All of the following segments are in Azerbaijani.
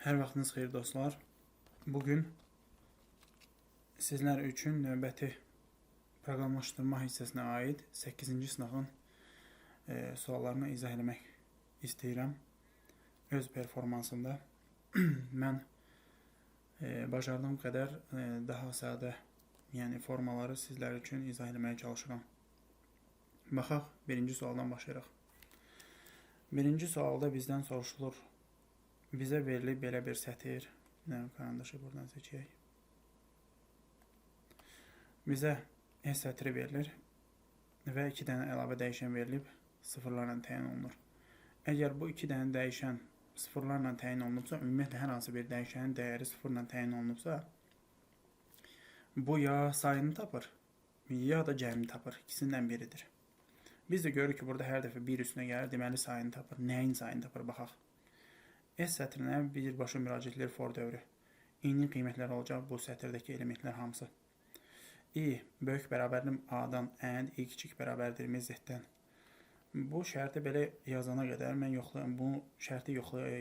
Hər vaxtınız xeyir dostlar. Bugün sizlər üçün növbəti proqramlaşdırma hissəsinə aid 8-ci sınağın suallarını izah eləmək istəyirəm. Öz performansımda mən bacardığım qədər daha sadə, yəni formaları sizlər üçün izah eləməyə çalışıram. Baxaq, birinci sualdan başlayırıq. Birinci sualda bizdən soruşulur. Bizə verilib belə bir sətir. Nə, karandaşı buradan seçək. Bizə S sətri verilir və iki dənə əlavə dəyişən verilib, sıfırlarla təyin olunur. Əgər bu iki dənə dəyişən sıfırlarla təyin olunubsa, ümumiyyətlə hər hansı bir dəyişənin dəyəri sıfırla təyin olunubsa, bu ya sayını tapır, ya da cəmini tapır. İkisindən biridir. Biz də görürük ki, burada hər dəfə bir üstünə gəlir, deməli sayını tapır. Nəyin sayını tapır, baxaq. S sətrinə birbaşa müraciət edilir for dövrü. İ-nin qiymətləri olacaq bu sətirdəki elementlər hamısı. İ böyük bərabərdir A-dan and I kiçik bərabərdir Z-dən. Bu şərti belə yazana qədər mən yoxlayıram. Bu şərti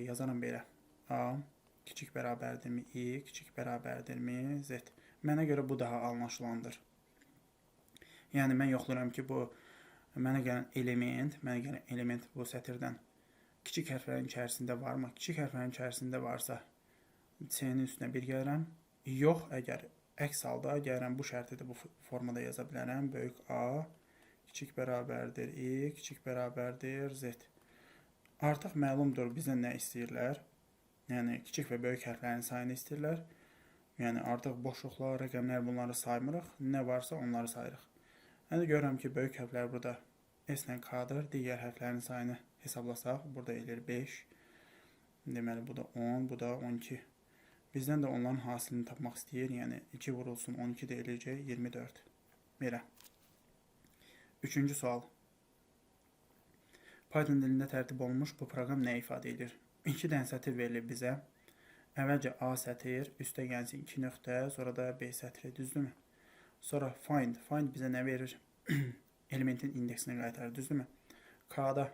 yazaram belə. A kiçik bərabərdirmi I kiçik bərabərdirmi Z. Mənə görə bu daha anlaşılandır. Yəni mən yoxlayıram ki, bu mənə gələn element, bu sətirdən kiçik hərflərin içərisində varmı? Kiçik hərflərin içərisində varsa C-nin üstünə bir gəlirəm. Yox, əgər əks halda gəlirəm bu şərti də bu formada yaza bilərəm. Böyük A kiçik bərabərdir I kiçik bərabərdir Z. Artıq məlumdur bizdən nə istəyirlər. Yəni kiçik və böyük hərflərin sayını istəyirlər. Yəni artıq boşluqlar, rəqəmlər bunları saymırıq. Nə varsa onları sayırıq. Yəni görürəm ki, böyük hərflər burada S ilə K-dır. Digər hərflərin sayını hesablasaq, burada eləyir 5. Deməli, bu da 10, bu da 12. Bizdən də onların hasilini tapmaq istəyir. Yəni 2 vurulsun 12 də eləyəcək 24. Belə. Üçüncü sual. Python dilində tərtib olunmuş bu proqram nə ifadə edir? 2 dənə sətir verilib bizə. Əvvəlcə A sətir, üstə gəlsin 2 nöqtə, sonra da B sətri, düzdürmü? Sonra find. Find bizə nə verir? Elementin indeksini qaytarır, düzdürmü? K-da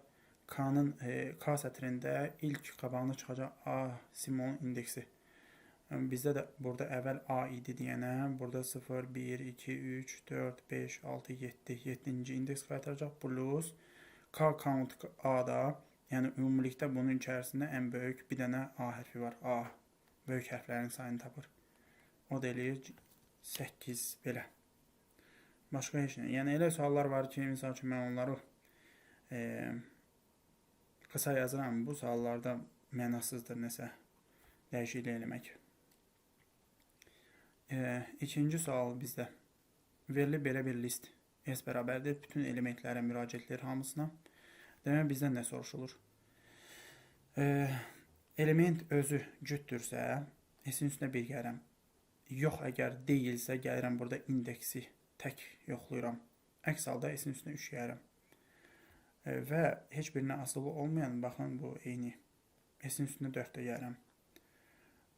K-nın K sətrində ilk qabağına çıxacaq A simvolun indeksi. Bizdə də burada əvvəl A idi deyənə, burada 0, 1, 2, 3, 4, 5, 6, 7, 7-ci indeks qaytaracaq. Plus K count A-da, yəni ümumilikdə bunun içərisində ən böyük bir dənə A hərfi var. A böyük hərflərin sayını tapır. O da eləyir 8 belə. Başqa heç nə. Yəni elə suallar var ki, misal üçün mən onları qısa yazıram. Bu suallarda mənasızdır nəsə dəyişiklik eləmək. İkinci sual bizdə verilib belə bir list. S bərabərdir. Bütün elementlərə müraciət edilir hamısına. Demək bizdən nə soruşulur? Element özü cütdürsə, S-in üstünə bir gəlirəm. Yox, əgər deyilsə, gəlirəm burada indeksi tək yoxlayıram. Əks halda S-in üstünə 3 gəlirəm. Və heç birinə asılı olmayan, baxın bu eyni. S-in üstünə 4 də gəlirəm.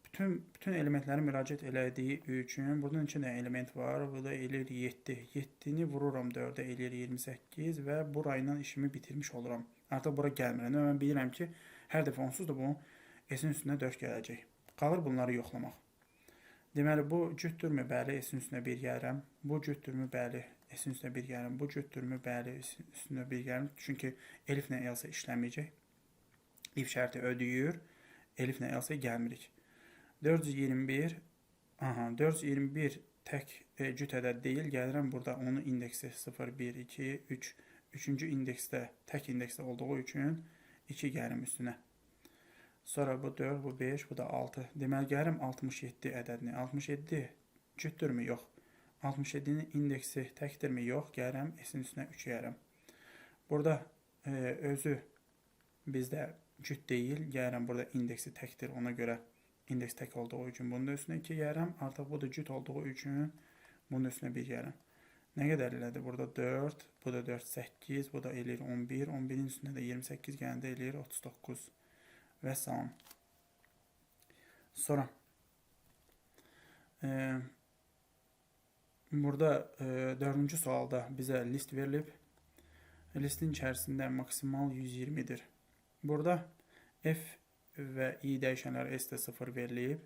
Bütün elementlərə müraciət elədiyi üçün burada neçə dənə element var? Burada eləyir 7. 7-ni vururam 4-ə eləyir 28 və burayla işimi bitirmiş oluram. Artıq bura gəlmirəm. Mən bilirəm ki, hər dəfə onsuz da bu S-in üstünə 4 gələcək. Qalır bunları yoxlamaq. Deməli, bu cütdürmü? Bəli, S-in üstünə 1 gəlirəm. Bu cütdürmü? Bəli, S-in üstünə 1 gəlirəm. Bu cütdürmü? Bəli, S-in üstünə 1 gəlirəm. Çünki elif-lə else işləməyəcək. If şərti ödəyir. Elif-lə else gəlmirik. 421, aha, 421 tək cüt ədəd deyil. Gəlirəm burada onun indeksi 0, 1, 2, 3. Üçüncü indeksdə, tək indeksdə olduğu üçün 2 gəlim üstünə. Sonra bu 4, bu 5, bu da 6. Deməli, gəlirəm 67 ədədini. 67 cütdürmü? Yox. 67-nin indeksi təkdirmi? Yox. Gəlirəm S-in üstünə 3 gəlirəm. Burada özü bizdə cüt deyil. Gəlirəm burada indeksi təkdir. Ona görə indeks tək olduğu üçün bunun da üstünə 2 gəlirəm. Artıq bu da cüt olduğu üçün bunun üstünə 1 gəlirəm. Nə qədər elədi? Burada 4, bu da 4, 8, bu da eləyir 11. 11-in üstünə də 28 gələndə eləyir 39. Və salam. Sonra burada dördüncü sualda bizə list verilib. Listin içərisində maksimal 120-dir. Burada F və i dəyişənləri S-də 0 verilib.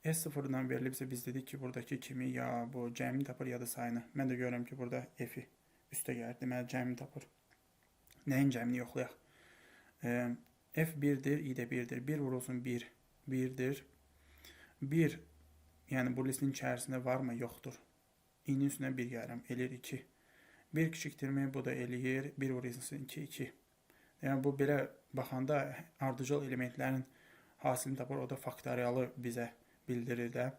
S 0-dan verilibsə biz dedik ki, buradakı kimi ya bu cəmini tapır ya da sayını. Mən də görürəm ki, burada F-i üstə gəlir. Deməli, cəmini tapır. Nəyin cəmini yoxlayaq? F 1-dir, i də 1-dir. 1 vurulsun 1, 1-dir. 1, yəni bu listin içərisində varmı? Yoxdur. İ-nin üstünə 1 gəlirəm, eləyir 2. 1 kiçikdirmi? Bu da eləyir. 1 vurulsun 2, 2. Yəni, bu belə baxanda ardıcıl elementlərin hasilini tapır. O da faktorialı bizə bildirir də.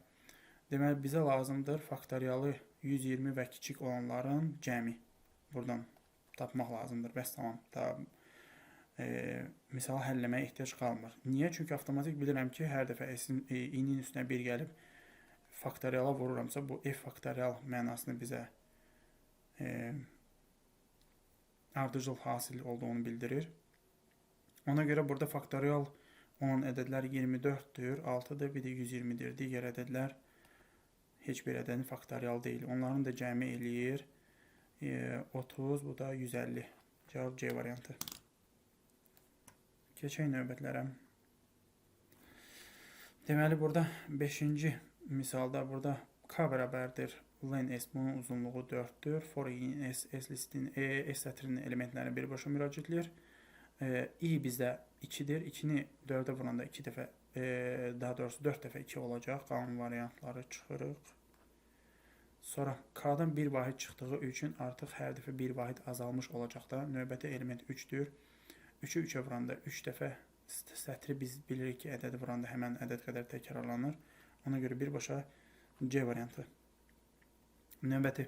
Deməli, bizə lazımdır faktorialı 120 və kiçik olanların cəmi. Buradan tapmaq lazımdır. Bəs tamam. Daha, misalı həll eləməyə ehtiyac qalmır. Niyə? Çünki avtomatik bilirəm ki, hər dəfə i-nin üstünə 1 gəlib faktoriala vururamsa, bu f faktorial mənasını bizə ardıcıl hasil olduğunu bildirir. Ona görə burada faktorial olan ədədlər 24-dür, 6-dır, bir də 120-dir. Digər ədədlər heç bir ədədin faktorial deyil. Onların da cəmi eləyir 30, bu da 150. Cavab C variantı. Keçək növbətlərə. Deməli, burada 5-ci misalda burada K bərabərdir len S, bunun uzunluğu 4-dür. For i S, S listin, S sətrinin elementlərinə birbaşa müraciət edir. I bizdə 2-dir. 2-ni 4-ə vuranda 2 dəfə, daha doğrusu 4 dəfə 2 olacaq. Qalan variantları çıxırıq. Sonra K-dan bir vahid çıxdığı üçün artıq hər dəfə bir vahid azalmış olacaq da. Növbəti element 3-dür. 3-ü 3-ə vuranda 3 dəfə sətri biz bilirik ki, ədədi vuranda həmən ədəd qədər təkrarlanır. Ona görə birbaşa C variantı. Növbəti.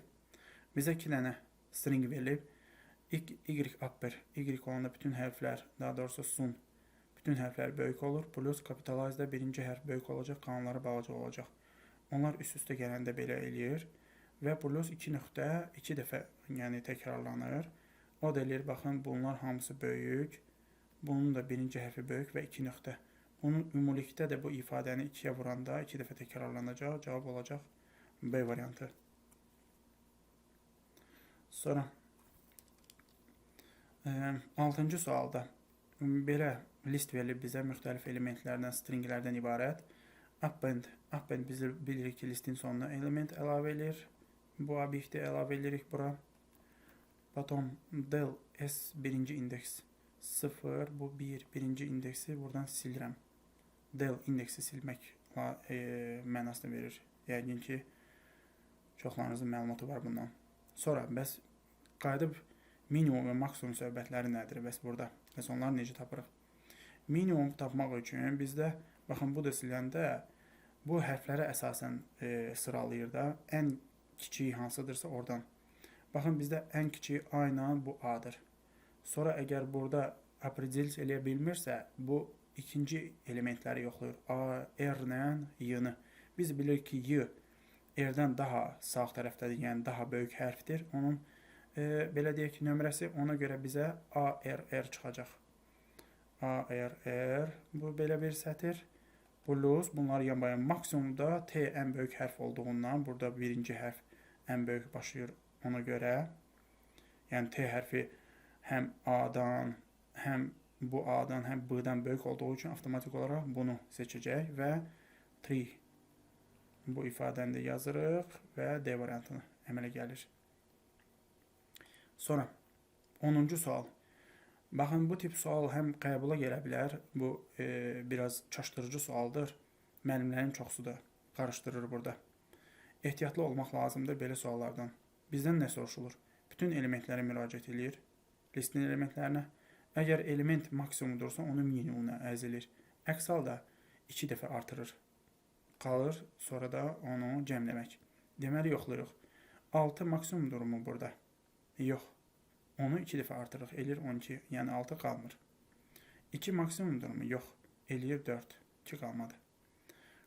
Bizə 2 dənə string verilib. Y upper, Y olanda bütün hərflər, daha doğrusu sun, bütün hərflər böyük olur. Plus capitalize-da birinci hərf böyük olacaq, qalanları balaca olacaq. Onlar üst-üstə gələndə belə eləyir. Və plus 2 nöqtə 2 dəfə, yəni təkrarlanır. O da eləyir, baxın, bunlar hamısı böyük. Bunun da birinci hərfi böyük və 2 nöqtə. Bunun ümumilikdə də bu ifadəni 2-yə vuranda 2 dəfə təkrarlanacaq. Cavab olacaq B variantı. Sonra 6-cı sualda belə list verilib bizə müxtəlif elementlərdən, stringlərdən ibarət. Append, append biz bilirik ki, listin sonuna element əlavə edir. Bu obyekti əlavə edirik bura. Potom del S birinci indeks 0, bu 1 birinci indeksi buradan silirəm. Del indeksi silmək mənasını verir. Yəqin ki, çoxlarınızın məlumatı var bundan. Sonra bəs qayıdıb minimum və maksimum söhbətləri nədir? Bəs burada? Bəs onları necə tapırıq? Minimum tapmaq üçün bizdə, baxın, bu da siləndə bu hərflərə əsasən sıralayır da. Ən kiçiyi hansıdırsa oradan. Baxın, bizdə ən kiçiyi A ilə bu A-dır. Sonra əgər burada opredelit eləyə bilmirsə, bu ikinci elementləri yoxlayır. A, R ilə Y-ni. Biz bilirik ki, Y R-dən daha sağ tərəfdədir, yəni daha böyük hərfdir. Onun belə deyək ki, nömrəsi, ona görə bizə A, R, R çıxacaq. A, R, R, bu belə bir sətir. Plus, bunları yan-bayan maksimumda T ən böyük hərf olduğundan, burada birinci hərf ən böyük başlayır ona görə. Yəni T hərfi həm A-dan, həm bu A-dan, həm B-dan böyük olduğu üçün avtomatik olaraq bunu seçəcək və 3 bu ifadəni də yazırıq və D variantını əmələ gəlir. Sonra 10-cu sual. Baxın, bu tip sual həm qəbula gələ bilər, bu biraz çaşdırıcı sualdır. Müəllimlərin çoxsu da qarışdırır burada. Ehtiyatlı olmaq lazımdır belə suallardan. Bizdən nə soruşulur? Bütün elementlərə müraciət eləyir, listin elementlərinə. Əgər element maksimumdursa, onu minimumuna əzilir. Əks halda 2 dəfə artırır. Qalır, sonra da onu cəmləmək. Deməli, yoxlayırıq. 6 maksimumdurmu burada? Yox. Onu 2 dəfə artırırıq. Eləyir 12. Yəni 6 qalmır. 2 maksimumdurmu? Yox. Eləyir 4. 2 qalmadı.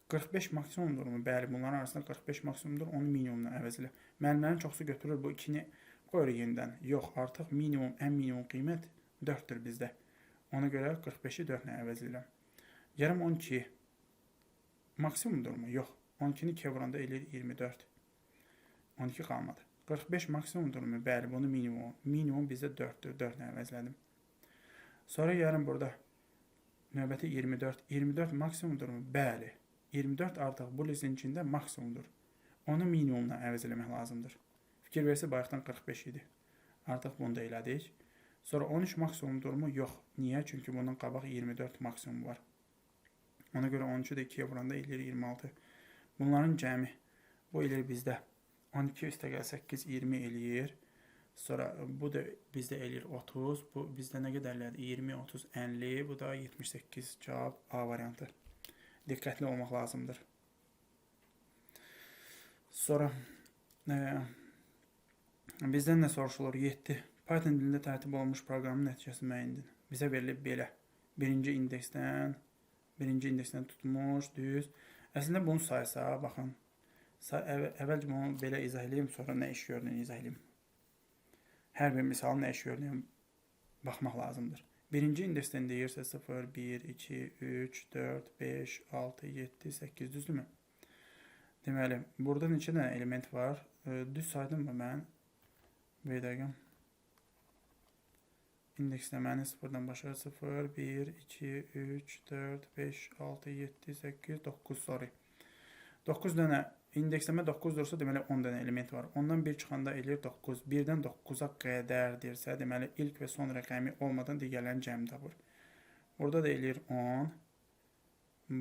45 maksimumdurmu? Bəli, bunların arasında 45 maksimumdur. Onu minimumla əvəz elə. Müəllimlərin çoxsu götürür bu 2-ni qoyur yenidən. Yox, artıq minimum, ən minimum qiymət 4-dür bizdə. Ona görə 45-i 4 ilə əvəz edirəm. Gələm 12. Maksimumdurmu? Yox. 12-ni 2-yə vuranda eləyir 24. 12 qalmadı. 45 maksimumdurmu? Bəli, bunu minimum. Minimum bizdə 4-dür. 4 ilə əvəzlədim. Sonra gəlin burada. Növbəti 24. 24 maksimumdurmu? Bəli. 24 artıq bu listin içində maksimumdur. Onu minimumla əvəz eləmək lazımdır. Fikir versə, bayaqdan 45 idi. Artıq bunu da elədik. Sonra 13 maksimumdurmu? Yox. Niyə? Çünki bundan qabaq 24 maksimum var. Ona görə 13-ü də 2-yə vuranda eləyir 26. Bunların cəmi bu eləyir bizdə 12 üstəgəl 8, 20 eləyir. Sonra bu da bizdə eləyir 30. Bu bizdə nə qədərlərdir? 20, 30, 50. Bu da 78. Cavab A variantı. Diqqətli olmaq lazımdır. Sonra bizdən nə soruşulur? 7. Python dilində tərtib olunmuş proqramın nəticəsi müəyyən edin. Bizə verilib belə. Birinci indeksdən tutmuş, düz. Əslində bunu saysa, baxın. Əvvəlcə bunu belə izah edeyim, sonra nə iş gördüyünü izah edeyim. Hər bir misalın nə iş gördüyünü baxmaq lazımdır. Birinci indeksdən deyirsə 0, 1, 2, 3, 4, 5, 6, 7, 8, düzdürmü? Deməli, burada neçə dənə element var? Düz saydım mı mən? Bir dəqiqə. İndeksləməni 0-dan başa 0, 1, 2, 3, 4, 5, 6, 7, 8, 9, sorry. 9 dənə, indeksləmə 9-dursa, deməli 10 dənə element var. Ondan 1 çıxanda eləyir 9. 1-dən 9-a qədərdirsə, deməli ilk və son rəqəmi olmadan digərlərinin cəmini tapır. Burada da eləyir 10.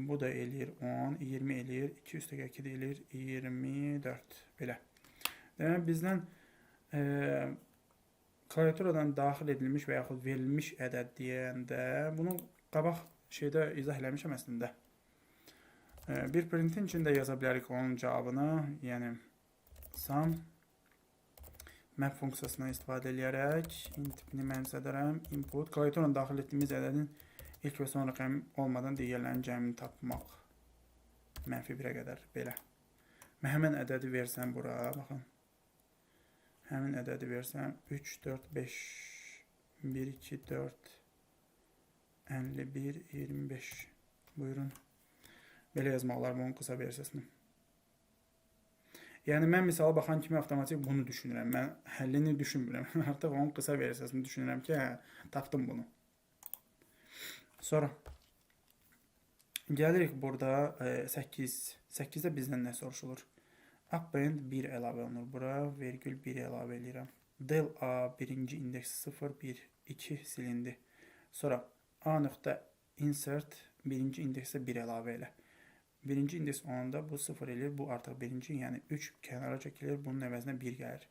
Bu da eləyir 10, 20 eləyir, 2 üstəgəl 2 də eləyir 24. Belə. Deməli, bizdən klaviaturadan daxil edilmiş və yaxud verilmiş ədəd deyəndə, bunu qabaq şeydə izah eləmişəm əslində. Bir printin içində yaza bilərik onun cavabını, yəni sum map funksiyasından istifadə eləyərək int tipini mənimsədərəm, input, klaviaturadan daxil etdiyimiz ədədin ilk və son rəqəmi olmadan digərlərinin cəmini tapmaq. -1-ə qədər, belə. Mən həmən ədədi versəm bura, baxın. Həmin ədədi versəm 3, 4, 5, 1, 2, 4, 51, 25. Buyurun. Belə yazmaq olar bunun qısa versiyasını. Yəni, mən misala baxan kimi avtomatik bunu düşünürəm. Mən həllini düşünmürəm. Artıq onun qısa versiyasını düşünürəm ki, hə, tapdım bunu. Sonra gəlirik burada 8. 8-də bizdən nə soruşulur? Append 1 əlavə olunur bura, vergül 1 əlavə eləyirəm. Del A birinci indeksi 0, 1, 2 silindi. Sonra A nöqtə insert birinci indeksə 1 əlavə elə. Birinci indeks olanda bu 0 eləyir, bu artıq birinci, yəni 3 kənara çəkilir, bunun əvəzinə 1 gəlir.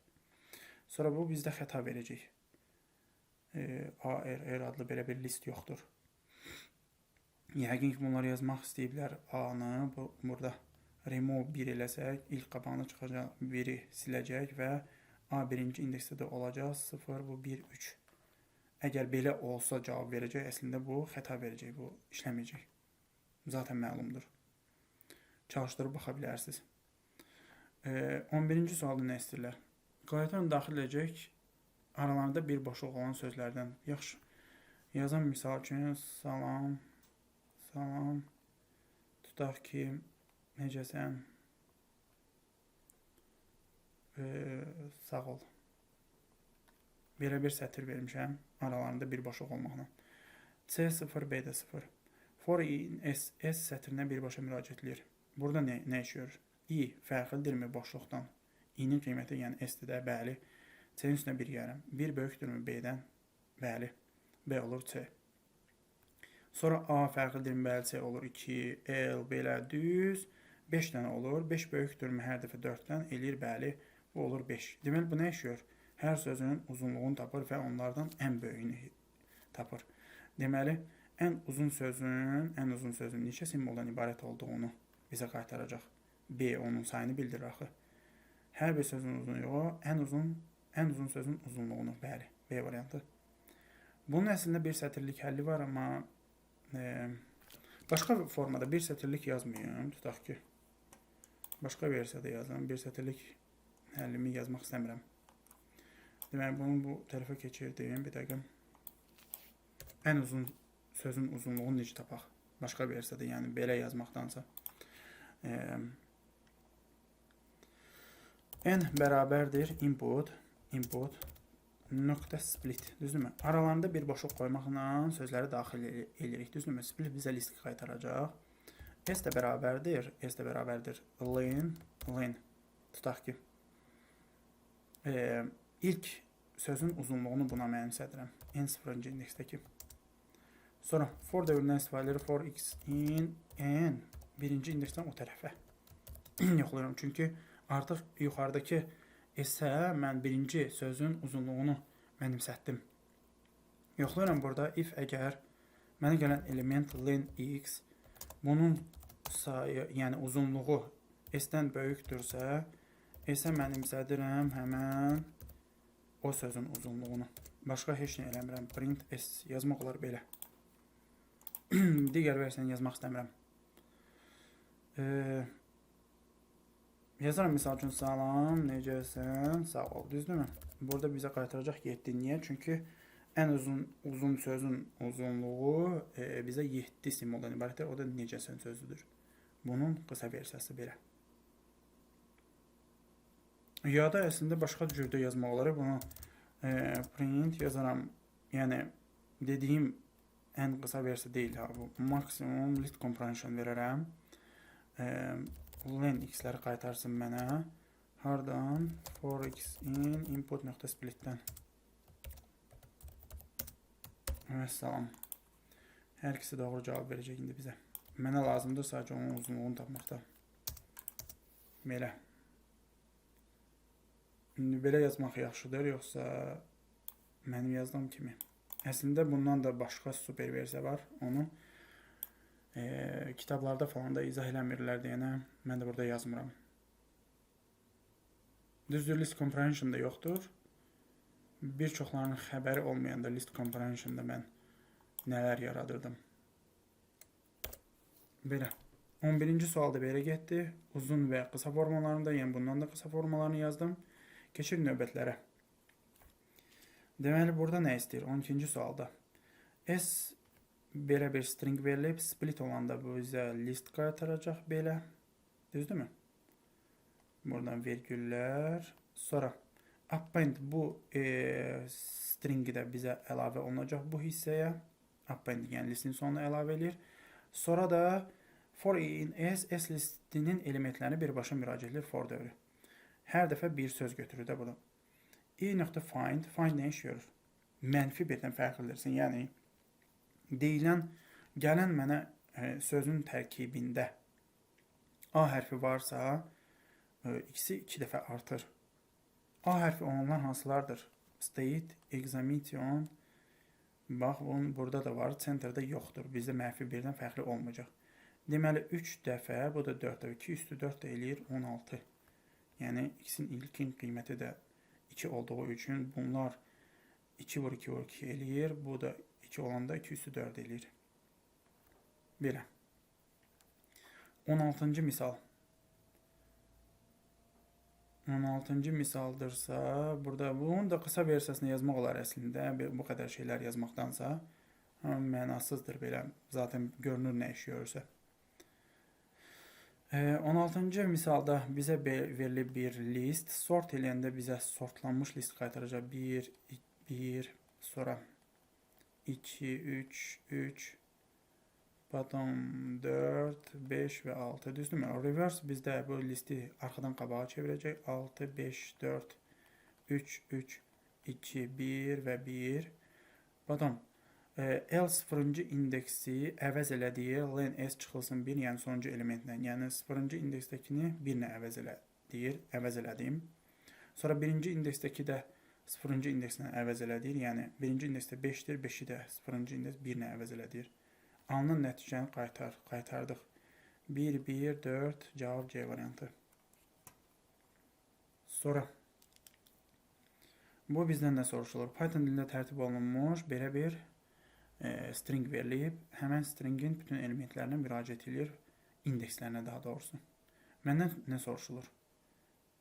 Sonra bu bizdə xəta verəcək. A, R, R adlı belə bir list yoxdur. Yəqin ki, bunları yazmaq istəyiblər A-nı burada. Remove 1 eləsək, ilk qabağına çıxacaq 1-i siləcək və A birinci indeksdə də olacaq 0, bu 1, 3. Əgər belə olsa cavab verəcək, əslində bu xəta verəcək, bu işləməyəcək. Zaten məlumdur. Çalışdırıb baxa bilərsiniz. 11-ci sualda nə istəyirlər? Klaviaturanı daxil edəcək aralarında bir boşluq olan sözlərdən. Yaxşı, yazan misal üçün salam, salam, tutaq ki, necəsən? Sağ ol. Belə bir sətir vermişəm, aralarında bir boşluq olmaqla. C0, B də 0. For in S, S sətrinə birbaşa müraciət edir. Burada nə iş görür? I fərqlidirmi boşluqdan? I-nin qiyməti, yəni S-dir də, bəli. C-nin üstünə 1 gəlirəm. 1 böyükdürmü B-dən? Bəli. B olur C. Sonra A fərqlidirmi? Bəli, C olur 2, L belə düz. 5 dənə olur. 5 böyükdürmü hər dəfə 4-dən? Eləyir, bəli. Bu olur 5. Deməli, bu nə iş görür? Hər sözünün uzunluğunu tapır və onlardan ən böyüyünü tapır. Deməli, ən uzun sözün neçə simvoldan ibarət olduğunu bizə qaytaracaq. B onun sayını bildirir axı. Hər bir sözün uzunluğu ən uzun sözün uzunluğunu. Bəli, B variantı. Bunun əslində bir sətirlik həlli var, amma başqa formada bir sətirlik yazmayım. Tutaq ki, başqa versiyada yazım. Bir sətirlik həllimi yazmaq istəmirəm. Deməli, bunu bu tərəfə keçirdim. Bir dəqiqə. Ən uzun sözün uzunluğunu necə tapaq? Başqa versiyada, yəni belə yazmaqdansa. N bərabərdir input, input Nöqtə split, düzdürmü? Aralarında bir boşluq qoymaqla sözləri daxil edirik, düzdürmü? Split bizə list qaytaracaq. S də bərabərdir, S də bərabərdir len, len. Tutaq ki, ilk sözün uzunluğunu buna mənimsədirəm. N 0-cı indeksdəki. Sonra for dövründən istifadə edirik. For x in n birinci indeksdən o tərəfə yoxlayıram. Çünki artıq yuxarıdakı S-ə mən birinci sözün uzunluğunu mənimsətdim. Yoxlayıram burada if əgər mənə gələn element len x bunun sayı, yəni uzunluğu S-dən böyükdürsə, S-ə mənimsədirəm həmən o sözün uzunluğunu. Başqa heç nə eləmirəm. Print S yazmaq olar belə. Digər versiyanı yazmaq istəmirəm. Yazaram misal üçün salam, necəsən, sağ ol, düzdürmü? Burada bizə qaytaracaq 7. Niyə? Çünki ən uzun sözün uzunluğu bizə 7 simvoldan ibarətdir. O da necəsən sözüdür. Bunun qısa versiyası belə. Ya da əslində başqa cürdə yazmaq olar. Bunu print yazaram. Yəni dediyim ən qısa versiya deyil ha bu. Maksimum list comprehension verərəm. Len x-ləri qaytarsın mənə. Hardan? For x in input.splitdən. Vəssalam. Hər ikisi doğru cavab verəcək indi bizə. Mənə lazımdır sadəcə onun uzunluğunu tapmaqda. Belə. İndi belə yazmaq yaxşıdır, yoxsa mənim yazdığım kimi? Əslində bundan da başqa super versiya var. Onu kitablarda falan da izah eləmirlər deyənə mən də burada yazmıram. Düzdür, list comprehension da yoxdur. Bir çoxlarının xəbəri olmayanda list comprehensionda mən nələr yaradırdım. Belə. 11-ci sual da belə getdi. Uzun və qısa formalarında, yəni bundan da qısa formalarını yazdım. Keçir növbətlərə. Deməli, burada nə istəyir? 12-ci sualda. S belə bir string verilib. Split olanda bu bizə list qaytaracaq belə. Düzdürmü? Buradan virgüllər. Sonra append bu stringi də bizə əlavə olunacaq bu hissəyə. Append, yəni listin sonuna əlavə eləyir. Sonra da for in S, S listinin elementlərini birbaşa müraciət edir for dövrü. Hər dəfə bir söz götürür də burada. I nöqtə find, find nə iş görür? Mənfi birdən fərqlidirsin. Yəni deyilən, gələn mənə sözün tərkibində A hərfi varsa, x-i 2 dəfə artır. A hərfi olanlar hansılardır? State, examination, bax, bunun burada da var, centerdə yoxdur. Bizdə mənfi birdən fərqli olmayacaq. Deməli, 3 dəfə, bu da 4 dəfə, 2 üstü 4 də eləyir 16. Yəni, x-in ilkin qiyməti də 2 olduğu üçün bunlar 2 vur 2 vur 2 eləyir. Bu da 2 olanda 2 üstü 4 eləyir. Belə. 16-cı misal. 16-cı misaldırsa, burada bunun da qısa versiyasını yazmaq olar əslində. Bu qədər şeylər yazmaqdansa mənasızdır belə. Zaten görünür nə iş görürsə. 16-cı misalda bizə verilib bir list. Sort eləyəndə bizə sortlanmış list qaytaracaq. 1, 1, sonra 2, 3, 3, potom 4, 5 və 6. Düzdürmü? Reverse bizdə bu listi arxadan qabağa çevirəcək. 6, 5, 4, 3, 3, 2, 1 və 1. Potom L0-cı indeksi əvəz elədiyi len S çıxılsın 1, yəni sonuncu elementlə. Yəni 0-cı indeksdəkini 1 ilə əvəz elə deyir, əvəz elədim. Sonra birinci indeksdəki də 0-cı indekslə əvəz elə deyir. Yəni birinci indeksdə 5-dir, 5-i də 0-cı indeks 1 ilə əvəz elə deyir. Alınan nəticəni qaytardıq. 1, 1, 4, cavab C variantı. Sonra bu bizdən nə soruşulur? Python dilində tərtib olunmuş belə bir string verilib. Həmən stringin bütün elementlərinə müraciət edir, indekslərinə daha doğrusu. Məndən nə soruşulur?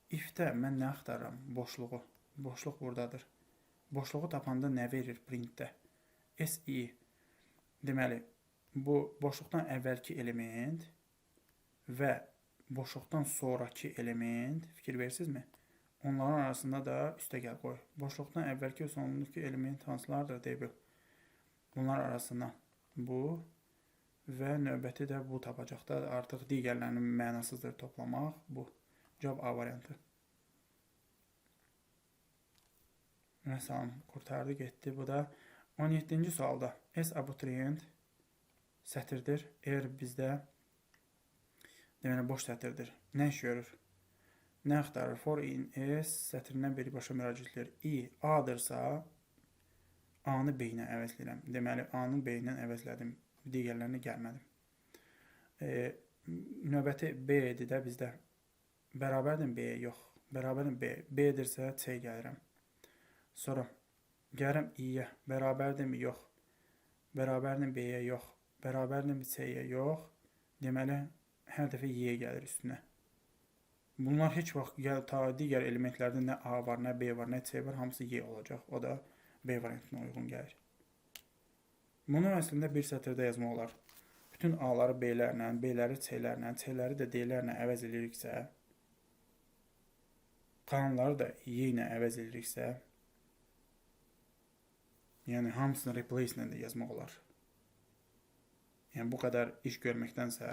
If-də mən nə axtarıram? Boşluğu. Boşluq buradadır. Boşluğu tapanda nə verir printdə? SI. Deməli, bu boşluqdan əvvəlki element və boşluqdan sonrakı element, fikir verirsinizmi? Onların arasında da üstəgəl qoy. Boşluqdan əvvəlki və sonundakı element hansılardır? D1. Bunlar arasında bu və növbəti də bu tapacaq da. Artıq digərlərinin mənasızdır toplamaq. Bu. Cavab A variantı. Məsələn, qurtardı, getdi. Bu da 17-ci sualda S abituriyent sətirdir. R bizdə deməli boş sətirdir. Nə iş görür? Nə axtarır? For in S sətrinə birbaşa müraciət edir. I A-dırsa A-nı B ilə əvəzləyirəm. Deməli A-nı B ilə əvəzlədim. Digərlərinə gəlmədim. Növbəti B idi də bizdə. Bərabərdir B-yə? Yox. Bərabərdir B. B-dirsə C gəlirəm. Sonra gəlirəm I-yə. Bərabərdirmi? Yox. Bərabərdir B-yə? Yox. Bərabərdir C-yə? Yox. Deməli, hər dəfə Y gəlir üstünə. Bunlar heç vaxt ta digər elementlərdə nə A var, nə B var, nə C var, hamısı Y olacaq. O da B variantına uyğun gəlir. Bunu əslində bir sətirdə yazmaq olar. Bütün A-ları B-lərlə, B-ləri C-lərlə, C-ləri də D-lərlə əvəz ediriksə, qalanları da Y ilə əvəz ediriksə, yəni hamısını replace ilə də yazmaq olar. Yəni bu qədər iş görməkdənsə,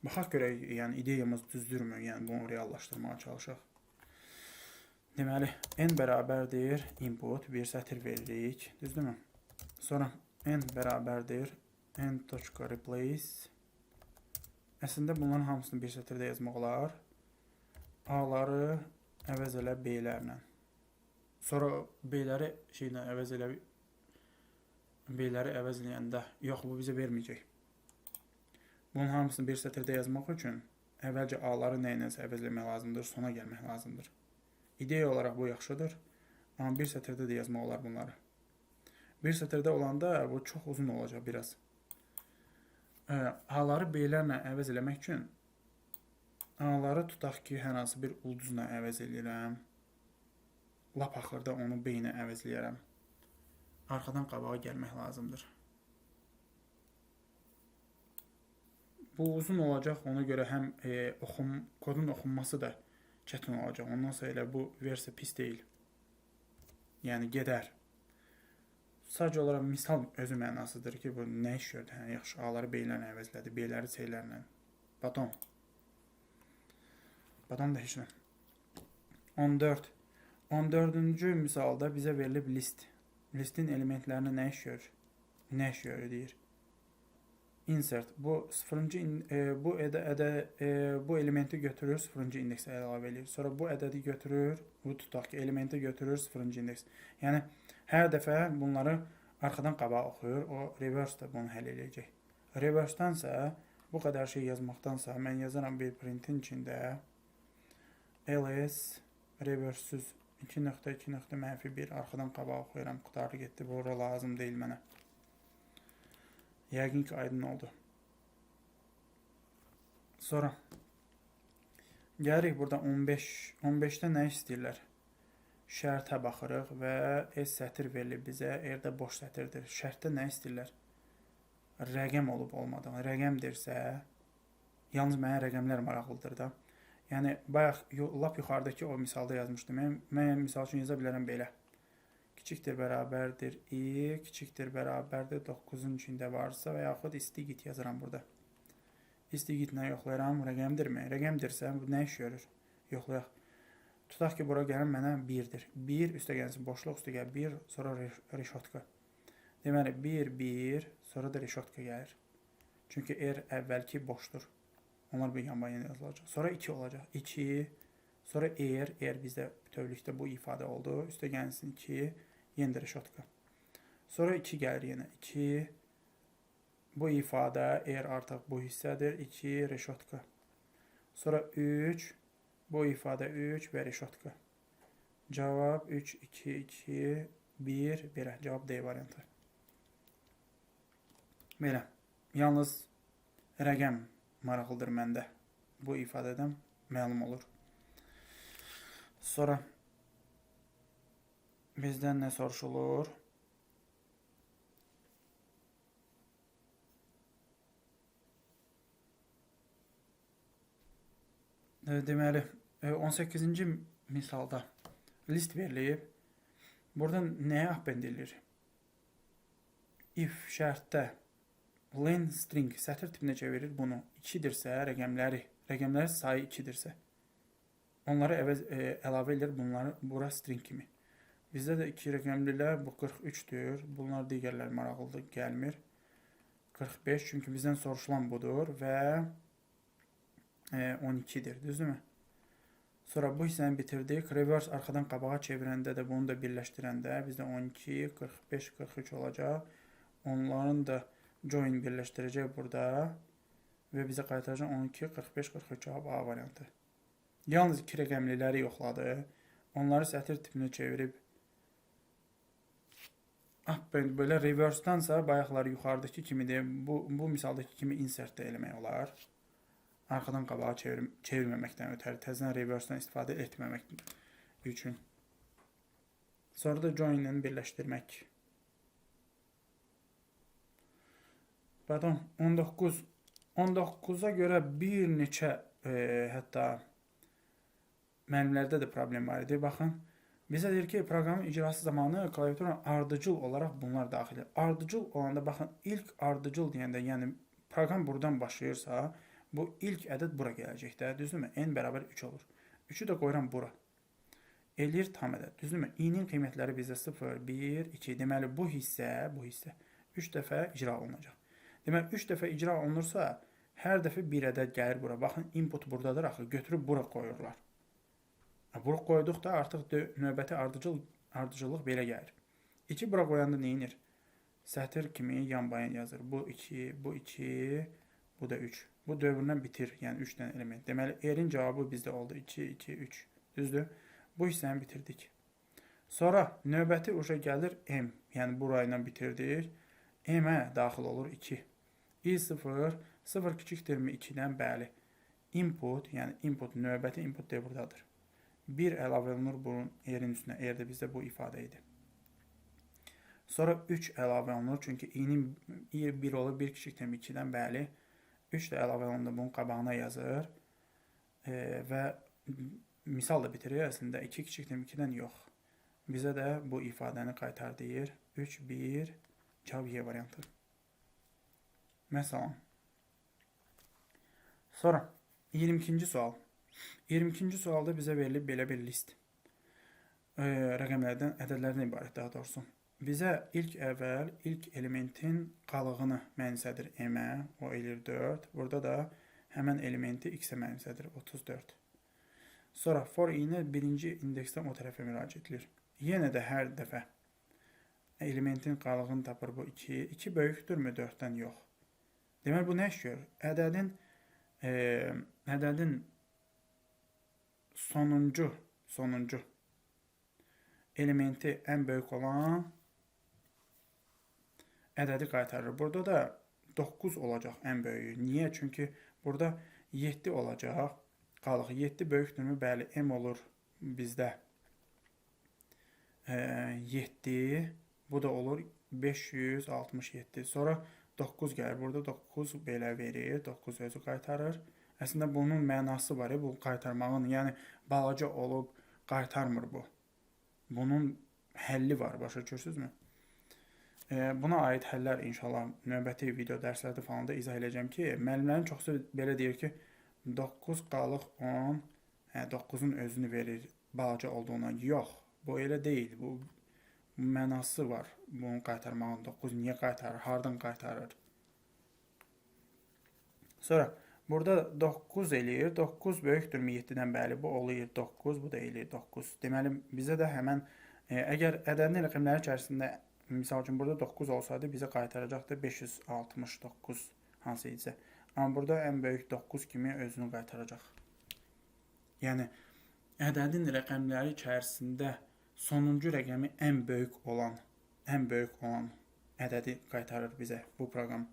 baxaq görək, yəni ideyamız düzdürmü? Yəni bunu reallaşdırmağa çalışaq. Deməli, n bərabərdir input, bir sətir veririk, düzdürmü? Sonra n bərabərdir n.replace. Əslində bunların hamısını bir sətirdə yazmaq olar. A-ları əvəz elə B-lərlə. Sonra B-ləri şeylə əvəz elə B-ləri əvəz eləyəndə, yox, bu bizə verməyəcək. Bunun hamısını bir sətirdə yazmaq üçün əvvəlcə A-ları nə ilənsə əvəz eləmək lazımdır, sona gəlmək lazımdır. İdeya olaraq bu yaxşıdır, amma bir sətirdə də yazmaq olar bunları. Bir sətirdə olanda bu çox uzun olacaq biraz. A-ları B-lərlə əvəz eləmək üçün A-ları tutaq ki, hər hansı bir ulduzla əvəz eləyirəm. Lap axırda onu B ilə əvəz eləyərəm. Arxadan qabağa gəlmək lazımdır. Bu uzun olacaq, ona görə həm kodun oxunması da çətin olacaq. Ondan sonra elə bu versiya pis deyil. Yəni gedər. Sadəcə olaraq misal özü mənasıdır ki, bu nə iş gördü? Hə, yaxşı, A-ları B-lərlə əvəzlədi, B-ləri C-lərlə. Baton. Baton da heç nə. 14. 14-cü misalda bizə verilib list. Listin elementlərini nə iş görür? Nə iş görür deyir. Insert. Bu sıfırıncı bu bu elementi götürür, sıfırıncı indeksə əlavə eləyir. Sonra bu ədədi götürür, bu tutaq ki, elementi götürür, sıfırıncı indeks. Yəni hər dəfə bunları arxadan qabağa oxuyur. O reverse də bunu həll eləyəcək. Reverse-dansa bu qədər şey yazmaqdansa mən yazaram bir printin içində ls reverse-süz 2.2.-1 arxadan qabağa oxuyuram. Qutardı getdi. Bu ora lazım deyil mənə. Yəqin ki, aydın oldu. Sonra gəlirik burada 15. 15-də nə istəyirlər? Şərtə baxırıq və S sətir verilib bizə. R də boş sətirdir. Şərtdə nə istəyirlər? Rəqəm olub olmadığını. Rəqəmdirsə, yalnız mənə rəqəmlər maraqlıdır da. Yəni, bayaq lap yuxarıdakı o misalda yazmışdım. Mən misal üçün yaza bilərəm belə. Kiçikdir bərabərdir i, kiçikdir bərabərdir 9-un içində varsa və yaxud istigit yazıram burada. İstigitlə yoxlayıram, rəqəmdirmi? Rəqəmdirsə, bu nə iş görür? Yoxlayaq. Tutaq ki, bura gələn mənə 1-dir. 1, üstə gəlsin boşluq, üstə gəl 1, sonra reşotka. Deməli, 1, 1, sonra da reşotka gəlir. Çünki R əvvəlki boşdur. Onlar bir yan-yana yazılacaq. Sonra 2 olacaq. 2, sonra R, R bizdə bütövlükdə bu ifadə oldu. Üstə gəlsin 2, yenə də reşotka. Sonra 2 gəlir yenə. 2, bu ifadə R artıq bu hissədir. 2, reşotka. Sonra 3, bu ifadə 3 və reşotka. Cavab 3, 2, 2, 1, belə. Cavab D variantı. Belə. Yalnız rəqəm maraqlıdır məndə. Bu ifadədən məlum olur. Sonra bizdən nə soruşulur? Deməli, 18-ci misalda list verilib. Burada nəyə append edilir? If şərtdə len string sətir tipinə çevirir bunu. 2-dirsə rəqəmləri sayı 2-dirsə onları əlavə edir bunları bura string kimi. Bizdə də 2 rəqəmlilər bu 43-dür. Bunlar digərləri maraqlıdır, gəlmir. 45, çünki bizdən soruşulan budur və 12-dir, düzdürmü? Sonra bu hissəni bitirdik. Reverse arxadan qabağa çevirəndə də bunu da birləşdirəndə bizdə 12, 45, 43 olacaq. Onların da join birləşdirəcək burada və bizə qaytaracaq 12, 45, 43 cavab A variantı. Yalnız 2 rəqəmliləri yoxladı. Onları sətir tipinə çevirib append belə reverse-dansa bayaqları yuxarıdakı kimidir. Bu misaldakı kimi insert də eləmək olar. Arxadan qabağa çevirməməkdən ötəri təzədən reverse-dan istifadə etməmək üçün. Sonra da join-lə birləşdirmək. Pardon, 19. 19-a görə bir neçə hətta müəllimlərdə də problem var idi. Baxın, bizə deyir ki, proqramın icrası zamanı klaviatura ardıcıl olaraq bunlar daxildir. Ardıcıl olanda, baxın, ilk ardıcıl deyəndə, yəni proqram buradan başlayırsa, bu ilk ədəd bura gələcək də, düzdürmü? N bərabər 3 olur. 3-ü də qoyuram bura. Eləyir tam ədəd, düzdürmü? İ-nin qiymətləri bizdə 0, 1, 2. Deməli, bu hissə 3 dəfə icra olunacaq. Deməli, 3 dəfə icra olunursa, hər dəfə bir ədəd gəlir bura. Baxın, input buradadır axı, götürüb bura qoyurlar. Bura qoyduqda artıq növbəti ardıcıllıq belə gəlir. 2 bura qoyanda nə inir? Sətir kimi yan-bayan yazır. Bu 2, bu 2, bu da 3. Bu dövründən bitir, yəni 3 dənə element. Deməli, R-in cavabı bizdə oldu 2, 2, 3. Düzdür? Bu hissəni bitirdik. Sonra növbəti uşa gəlir M. Yəni, burayla bitirdik. M-ə daxil olur 2. I 0, 0 kiçikdirmi 2-dən? Bəli. Input, yəni input, növbəti input deyə buradadır. 1 əlavə olunur bunun R-in üstünə. R-də bizdə bu ifadə idi. Sonra 3 əlavə olunur. Çünki i-nin i 1 olur, 1 kiçikdirmi 2-dən? Bəli. 3 də əlavə olundu, bunun qabağına yazır. Və misal da bitirir. Əslində 2 kiçikdir 2-dən yox. Bizə də bu ifadəni qaytar deyir. 3, 1, cavab Y variantı. Məsələn. Sonra 22-ci sual. 22-ci sualda bizə verilib belə bir list. Rəqəmlərdən, ədədlərdən ibarət daha doğrusu. Bizə ilk əvvəl ilk elementin qalığını mənimsədir M-ə, o eləyir 4. Burada da həmən elementi X-ə mənimsədir, 34. Sonra for i-nə birinci indeksdən o tərəfə müraciət edilir. Yenə də hər dəfə elementin qalığını tapır bu 2. 2 böyükdürmü 4-dən? Yox. Deməli, bu nə iş görür? Ədədin sonuncu elementi ən böyük olan ədədi qaytarır. Burada da 9 olacaq ən böyüyü. Niyə? Çünki burada 7 olacaq. Qalıq 7 böyükdürmü? Bəli, M olur bizdə 7. Bu da olur 567. Sonra 9 gəlir. Burada 9 belə verir. 9 özü qaytarır. Əslində bunun mənası var, bu qaytarmağın. Yəni balaca olub qaytarmır bu. Bunun həlli var, başa düşürsünüzmü? Buna aid həllər inşallah növbəti video dərslərdə falan da izah edəcəm ki, müəllimlərin çoxsu belə deyir ki, 9 qalıq 10, 9-un özünü verir balaca olduğuna. Yox, bu elə deyil. Bu mənası var bunun qaytarmağın. 9 niyə qaytarır, hardan qaytarır? Sonra burada 9 eləyir. 9 böyükdürmü 7-dən? Bəli, bu eləyir 9, bu da eləyir 9. Deməli, bizə də həmən, əgər ədədin rəqəmləri içərisində, misal üçün, burada 9 olsaydı, bizə qaytaracaqdı 569 hansı idisə. Amma burada ən böyük 9 kimi özünü qaytaracaq. Yəni, ədədin rəqəmləri içərisində sonuncu rəqəmi ən böyük olan ədədi qaytarır bizə bu proqram.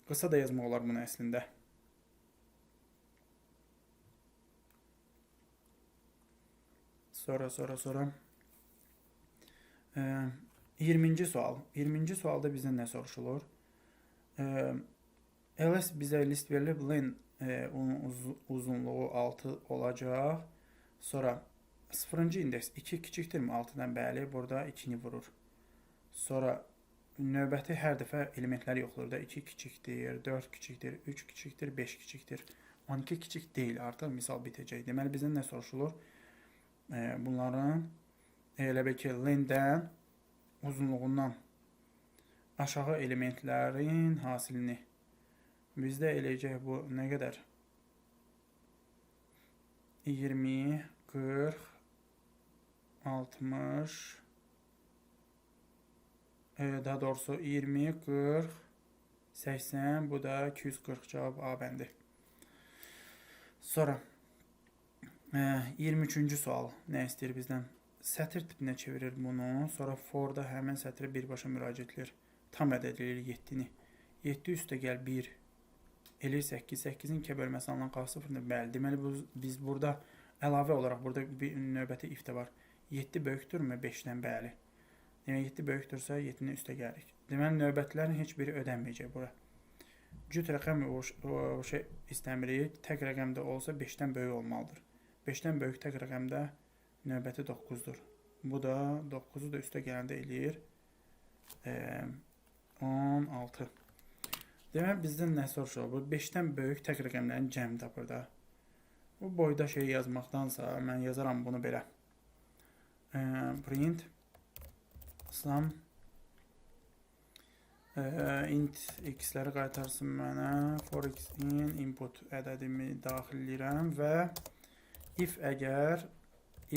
Qısa da yazmaq olar bunu əslində. Sonra. 20-ci sual. 20-ci sualda bizdən nə soruşulur? LS bizə list verilib, len Onun uzunluğu 6 olacaq. Sonra 0-cı indeks 2 kiçikdirmi 6-dan? Bəli, burada 2-ni vurur. Sonra növbəti hər dəfə elementləri yoxlayır da. 2 kiçikdir, 4 kiçikdir, 3 kiçikdir, 5 kiçikdir. 12 kiçik deyil, artıq misal bitəcək. Deməli, bizdən nə soruşulur? Bunların elə bil ki, len-dən uzunluğundan aşağı elementlərin hasilini. Bizdə eləyəcək bu nə qədər? 20, 40, 60, daha doğrusu 20, 40, 80, bu da 240 cavab A bəndi. Sonra 23-cü sual nə istəyir bizdən? Sətir tipinə çevirir bunu. Sonra for-da həmin sətrə birbaşa müraciət edir. Tam ədəd eləyir 7-ni. 7 üstə gəl 1 eləyir 8. 8-in 2-yə bölməsi alınan qalır 0-dır. Bəli, deməli biz burada əlavə olaraq burada bir növbəti if də var. 7 böyükdürmü 5-dən? Bəli. Deməli 7 böyükdürsə 7-nin üstə gəlirik. Deməli növbətlərin heç biri ödənməyəcək bura. Cüt rəqəm o şey istəmirik. Tək rəqəmdə olsa 5-dən böyük olmalıdır. 5-dən böyük tək rəqəmdə növbəti 9-dur. Bu da 9-u da üstə gələndə eləyir 16. Deməli bizdən nə soruşur? Bu 5-dən böyük tək rəqəmlərin cəmi tapır da. Bu boyda şey yazmaqdansa mən yazaram bunu belə. Print sum int x-ləri qaytarsın mənə. For x in input ədədimi daxil edirəm və if əgər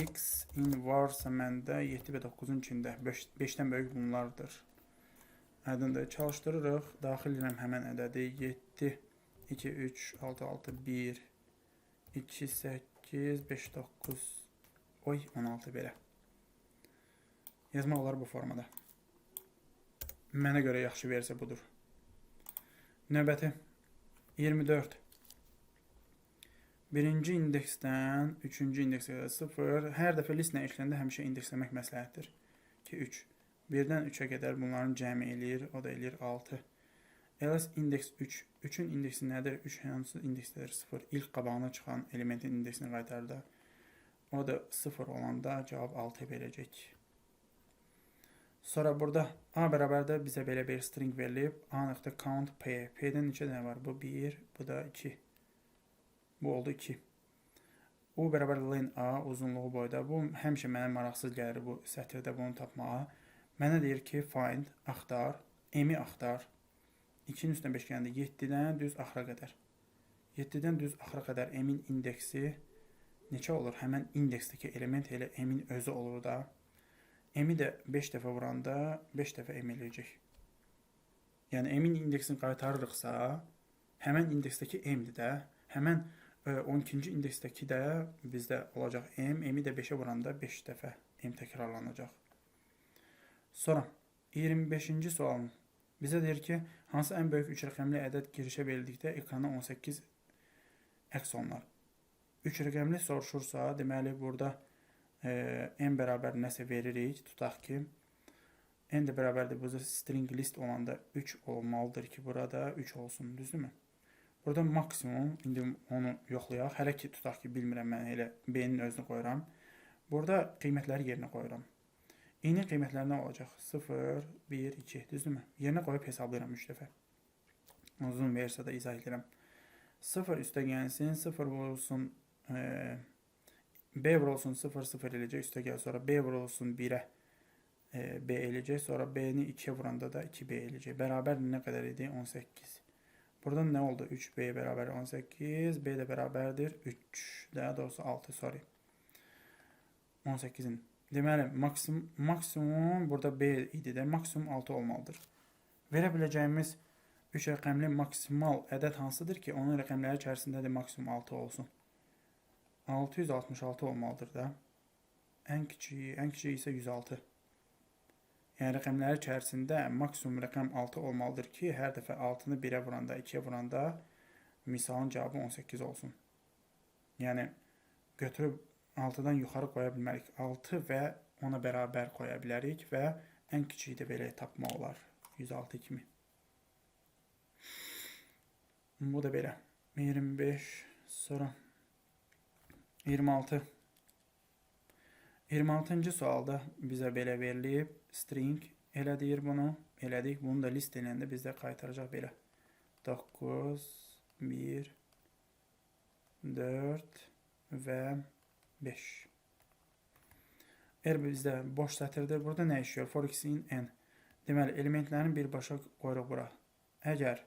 x in varsa məndə 7 və 9-un içində 5-dən böyük bunlardır. Aydındır. Çalışdırırıq. Daxil edirəm həmən ədədi. 7, 2, 3, 6, 6, 1, 2, 8, 5, 9, oy, 16 belə. Yazmaq olar bu formada. Mənə görə yaxşı versiya budur. Növbəti 24. Birinci indeksdən üçüncü indeksə qədər 0. Hər dəfə listlə işləndə həmişə indeksləmək məsləhətdir. Ki 3. 1-dən 3-ə qədər bunların cəmi eləyir. O da eləyir 6. Else indeks 3. 3-ün indeksi nədir? 3 hansı indeksdədir? 0. İlk qabağına çıxan elementin indeksini qaytarır da. O da 0 olanda cavab 6 verəcək. Sonra burada A bərabərdə bizə belə bir string verilib. A nöqtə count P. P-dən neçə dənə var? Bu 1, bu da 2. Bu oldu 2. U bərabər len A uzunluğu boyda. Bu həmişə mənə maraqsız gəlir bu sətirdə bunu tapmağa. Mənə deyir ki, find, axtar, M-i axtar. 2-nin üstünə 5 gələndə 7-dən düz axıra qədər. 7-dən düz axıra qədər M-in indeksi neçə olur? Həmən indeksdəki element elə M-in özü olur da. M-i də 5 dəfə vuranda 5 dəfə M eləyəcək. Yəni M-in indeksini qaytarırıqsa, həmən indeksdəki M-dir də. Həmən 12-ci indeksdəki də bizdə olacaq M. M-i də 5-ə vuranda 5 dəfə M təkrarlanacaq. Sonra 25-ci sualın bizə deyir ki, hansı ən böyük 3 rəqəmli ədəd girişə verildikdə ekrana 18 əks olunar. 3 rəqəmli soruşursa, deməli burada m bərabər nəsə veririk. Tutaq ki, n də bərabərdir. Burada string list olanda 3 olmalıdır ki, burada 3 olsun, düzdürmü? Burada maksimum, indi onu yoxlayaq. Hələ ki, tutaq ki, bilmirəm mən elə b-nin özünü qoyuram. Burada qiymətləri yerinə qoyuram. İ-nin qiymətləri nə olacaq? 0, 1, 2, düzdürmü? Yerinə qoyub hesablayıram 3 dəfə. Uzun versiyada izah edirəm. 0 üstə gəlsin, 0 vurulsun, B vurulsun 0, 0 eləyəcək, üstə gəl. Sonra B vurulsun 1-ə B eləyəcək. Sonra B-ni 2-yə vuranda da 2B eləyəcək. Bərabər nə qədər idi? 18. Buradan nə oldu? 3B bərabər 18. B də bərabərdir 3. Daha doğrusu 6, sorry. 18-in. Deməli, maksimum burada B idi də, maksimum 6 olmalıdır. Verə biləcəyimiz 3 rəqəmli maksimal ədəd hansıdır ki, onun rəqəmləri içərisində də maksimum 6 olsun? 666 olmalıdır da. Ən kiçiyi isə 106. Yəni rəqəmləri içərisində maksimum rəqəm 6 olmalıdır ki, hər dəfə 6-nı 1-ə vuranda, 2-yə vuranda misalın cavabı 18 olsun. Yəni götürüb 6-dan yuxarı qoya bilmərik. 6 və ona bərabər qoya bilərik və ən kiçiyi də belə tapmaq olar. 106 kimi. Bu da belə. 25, sonra 26. 26-cı sualda bizə belə verilib. String elə deyir bunu. Elədik. Bunu da list eləyəndə bizdə qaytaracaq belə. 9, 1, 4 və 5. R bizdə boş sətirdir. Burada nə işləyir? For x in n. Deməli, elementlərini birbaşa qoyuruq bura. Əgər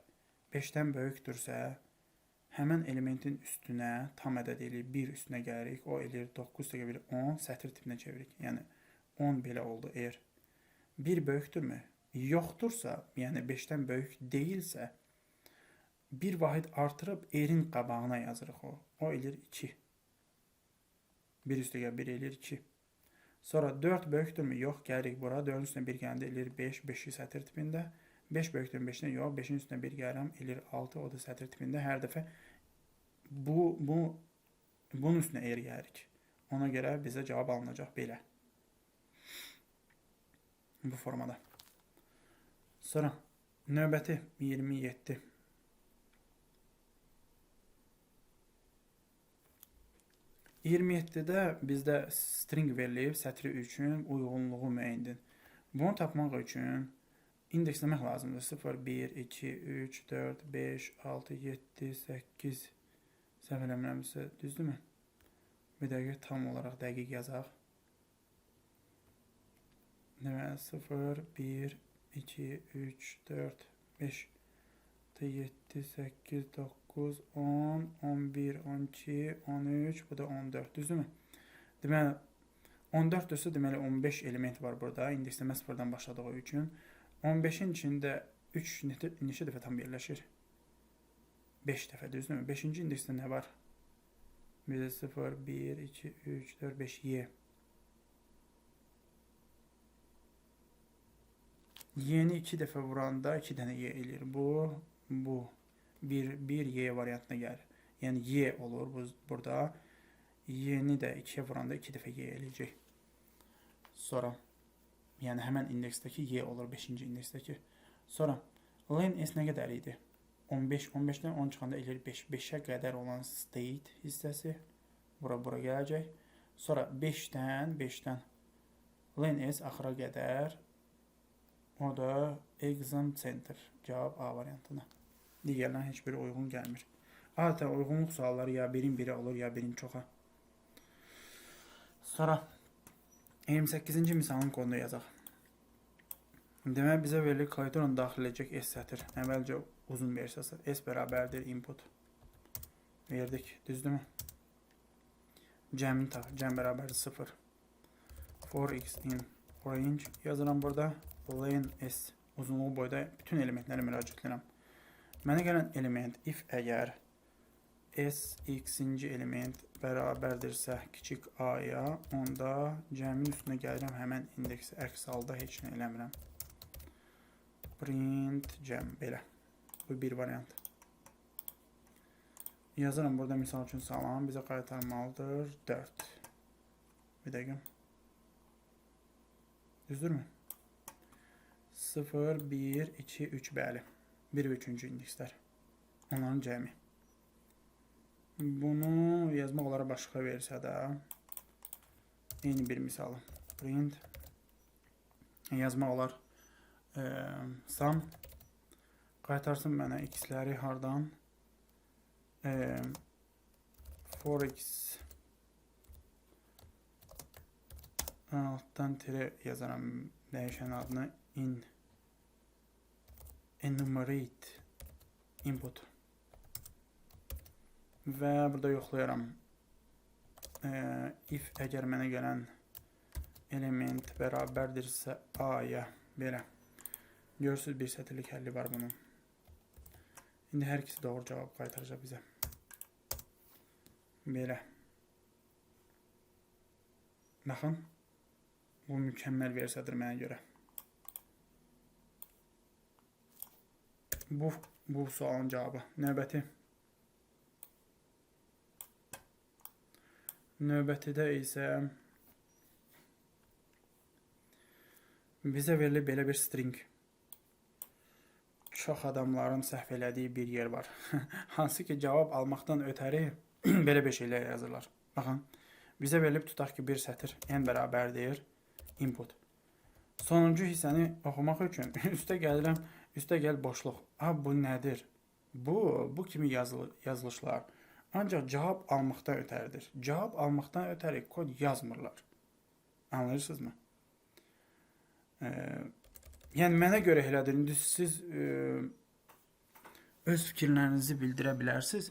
5-dən böyükdürsə, həmən elementin üstünə tam ədəd eləyir. 1 üstünə gəlirik. O eləyir 9 1, 10 sətir tipinə çeviririk. Yəni 10 belə oldu R. 1 böyükdürmü? Yoxdursa, yəni 5-dən böyük deyilsə, bir vahid artırıb R-in qabağına yazırıq o. O eləyir 2. 1 üstə 1 eləyir 2. Sonra 4 böyükdürmü? Yox, gəlirik bura. 4-ün üstünə 1 gələndə eləyir 5, 5-i sətir tipində. 5 böyükdür 5-dən? Yox, 5-in üstünə 1 gəlirəm, eləyir 6, o da sətir tipində. Hər dəfə bunun üstünə R gəlirik. Ona görə bizə cavab alınacaq belə. Bu formada. Sonra növbəti 27. 27-də bizdə string verilib, sətri üçün uyğunluğu müəyyən edin. Bunu tapmaq üçün indeksləmək lazımdır. 0, 1, 2, 3, 4, 5, 6, 7, 8. Səhv eləmirəmsə, düzdürmü? Bir dəqiqə tam olaraq dəqiq yazaq. Deməli, 0, 1, 2, 3, 4, 5, 6, 7, 8, 9, 10, 11, 12, 13, bu da 14, düzdürmü? Deməli, 14-dürsə, deməli 15 element var burada, indeksləmə sıfırdan başladığı üçün. 15-in içində 3 neçə dəfə tam yerləşir? 5 dəfə, düzdürmü? 5-ci indeksdə nə var? Bizə 0, 1, 2, 3, 4, 5, Y. Y-ni 2 dəfə vuranda 2 dənə Y eləyir. Bu 1 Y variantına gəlir. Yəni Y olur burada. Y-ni də 2-yə vuranda 2 dəfə Y eləyəcək. Sonra, yəni həmən indeksdəki Y olur, 5-ci indeksdəki. Sonra, len S nə qədər idi? 15, 15-dən 10 çıxanda eləyir 5. 5-ə qədər olan state hissəsi bura gələcək. Sonra 5-dən len S axıra qədər, o da exam center. Cavab A variantına. Digərlərin heç biri uyğun gəlmir. Adətən uyğunluq sualları ya birin birə olur, ya birin çoxa. Sonra 28-ci misalın kodunu yazaq. Deməli, bizə verilir klaviaturanı daxil edəcək S sətir. Əvvəlcə uzun versiyası. S bərabərdir input. Verdik. Düzdürmü? Cəmini tap. Cəm bərabərdir 0. For x in range yazıram burada. Len S uzunluğu boyda bütün elementlərə müraciət edirəm. Mənə gələn element if əgər S x-inci element bərabərdirsə kiçik A-ya, onda cəmin üstünə gəlirəm həmən indeksi. Əks halda heç nə eləmirəm. Print cəm, belə. Bu bir variant. Yazıram burada misal üçün salam, bizə qaytarmalıdır 4. Bir dəqiqə. Düzdürmü? 0, 1, 2, 3, bəli. 1 və 3-cü indekslər. Onların cəmi. Bunu yazmaq olar başqa versiyada. Eyni bir misalı. Print. Yazmaq olar sum. Qaytarsın mənə x-ləri hardan? For x altdan tire yazaram dəyişən adını in enumerate input və burada yoxlayaram. If əgər mənə gələn element bərabərdirsə A-ya, belə. Görürsünüz, bir sətirlik həlli var bunun. İndi hər ikisi doğru cavab qaytaracaq bizə. Belə. Baxın, bu mükəmməl versiyadır mənə görə. Bu sualın cavabı. Növbəti. Növbətidə isə bizə verilir belə bir string. Çox adamların səhv elədiyi bir yer var. Hansı ki, cavab almaqdan ötəri belə bir şeylər yazırlar. Baxın, bizə verilib tutaq ki, bir sətir n bərabərdir input. Sonuncu hissəni oxumaq üçün üstə gəlirəm, üstə gəl boşluq. Ha, bu nədir? Bu kimi yazılışlar ancaq cavab almaqdan ötəridir. Cavab almaqdan ötəri kod yazmırlar. Anlayırsınızmı? Yəni mənə görə elədir. İndi siz öz fikirlərinizi bildirə bilərsiniz.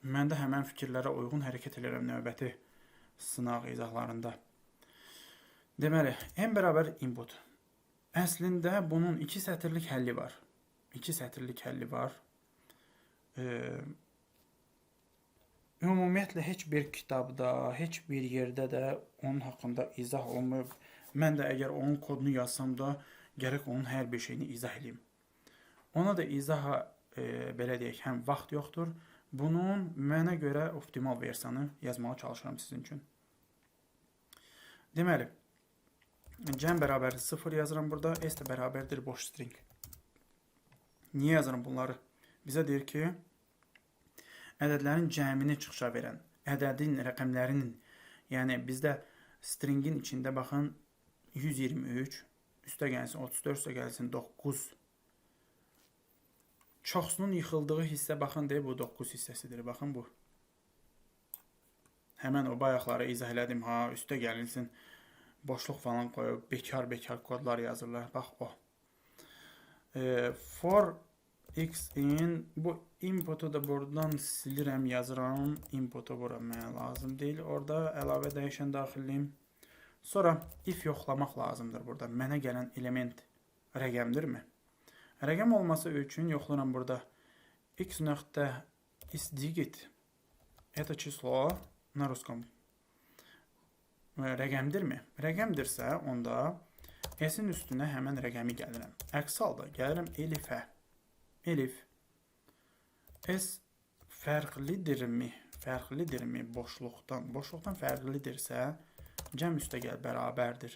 Mən də həmən fikirlərə uyğun hərəkət edirəm növbəti sınaq izahlarında. Deməli, n bərabər input. Əslində bunun 2 sətirlik həlli var. 2 sətirlik həlli var. Ümumiyyətlə heç bir kitabda, heç bir yerdə də onun haqqında izah olmayıb. Mən də əgər onun kodunu yazsam da, gərək onun hər bir şeyini izah eləyim. Ona da izaha, belə deyək, həm vaxt yoxdur. Bunun mənə görə optimal versiyanı yazmağa çalışıram sizin üçün. Deməli, cəm bərabərdir 0 yazıram burada, s də bərabərdir boş string. Niyə yazıram bunları? Bizə deyir ki, ədədlərin cəmini çıxışa verən, ədədin, rəqəmlərinin, yəni bizdə stringin içində baxın, 123, üstə gəlsin 34, üstə gəlsin 9. Çoxsunun yıxıldığı hissə baxın, deyir, bu 9 hissəsidir. Baxın bu. Həmən o bayaqları izah elədim, ha, üstə gəlinsin, boşluq falan qoyub, bekar-bekar kodlar yazırlar. Bax o. For x in, bu inputu da buradan silirəm, yazıram. Inputu bura mənə lazım deyil. Orada əlavə dəyişən daxilliyim. Sonra if yoxlamaq lazımdır burada. Mənə gələn element rəqəmdirmi? Rəqəm olması üçün yoxlayıram burada. X nöqtə isdigit это число на ruskom. Rəqəmdirmi? Rəqəmdirsə onda s-in üstünə həmən rəqəmi gəlirəm. Əks halda gəlirəm elifə. Elif s fərqlidirmi? Fərqlidirmi boşluqdan? Boşluqdan fərqlidirsə cəm üstə gəl bərabərdir.